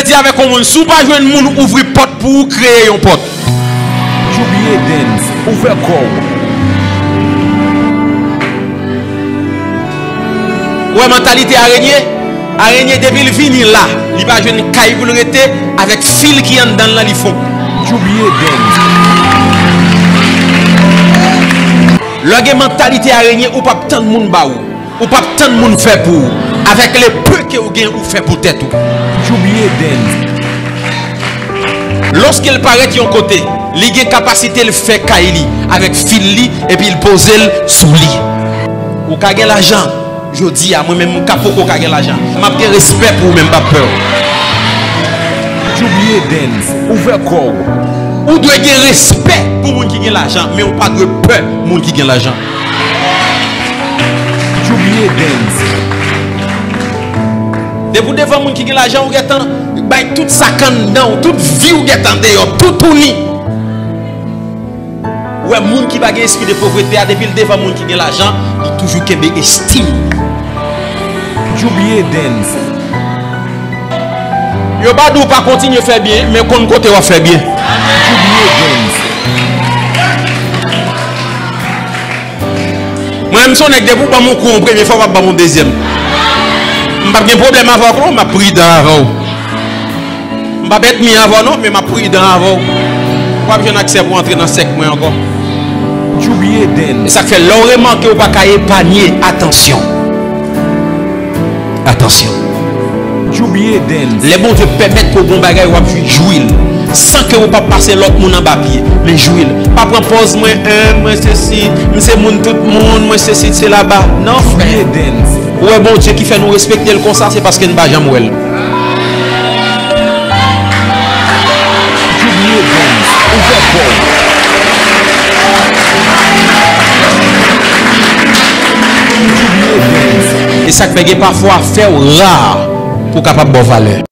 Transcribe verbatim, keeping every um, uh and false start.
Di avèk yon moun, si w pa jwenn moun ouvri pòt pou ou, kreye yon pòt. Djoubie Dance, ouvè kò w. Ou wè mantalite arenye? Arenye, depi l vini la, li pa jwenn kay pou l rete, avèk fil ki anndan l lan, li fonn. Djoubie Dance. Lè w gen mantalite arenye, ou p ap tann moun ba ou. Ou p ap tann moun fè pou ou. Avèk le peu ke ou gen, ou fè pou tèt ou. Djoubie Dance. Lòske l parèt yon kote, li gen kapasite l fè kay li avèk fil li, epi l poze l sou li. Ou ka gen lajan, jodi a, mwen menm, m ka poko ka gen lajan. M ap gen respè pou ou, men m p ap pè w. Djoubie Dance, ouvè kò w. Ou dwe gen respè pou moun ki gen lajan, men ou pa dwe pè moun ki gen lajan. Djoubie Dance. Depi w devan moun ki gen lajan, ou gentan bay tout sa k anndan w, tout vi w gentan deyò, toutouni. Ou wè moun ki pa gen espri de povrete a, depi l devan moun ki gen lajan, li toujou kenbe estim. Djoubie Dance. Yo pa di w pa kontinye fè byen, men konn kote w ap fè byen. Djoubie Dance. Mwen menm, se yon nèg, depi w ban m yon kou yon premye fwa, w ap ban m yon dezyèm. M p ap gen pwoblèm avè w non, m ap pridan avè w. M p ap ènmi avè w non, men m ap pridan avè w. W ap jwenn aksè pou antre nan sèk mwen ankò. Djoubie Dance. E sa k fè, lè w remake w pa ka epanye, atansyon. Atansyon. Djoubie Dance. Lè Bondye pèmèt ke w gen yon bagay, w ap jwi, jwi l. San ke w pa pase lòt moun anba pye, men jwi l. Pa pran pòz mwen, en, mwen sesi, m se moun tout moun, mwen sesi, se laba. Non, frè. Djoubie Dance. Ou wè Bondye ki fè nou respekte l konsa, se paske n pa janm wè l. Djoubie Dance, ouvè kò w. Djoubie Dance. E sa k fè gen pafwa fè w ra pou w kapab ba w valè.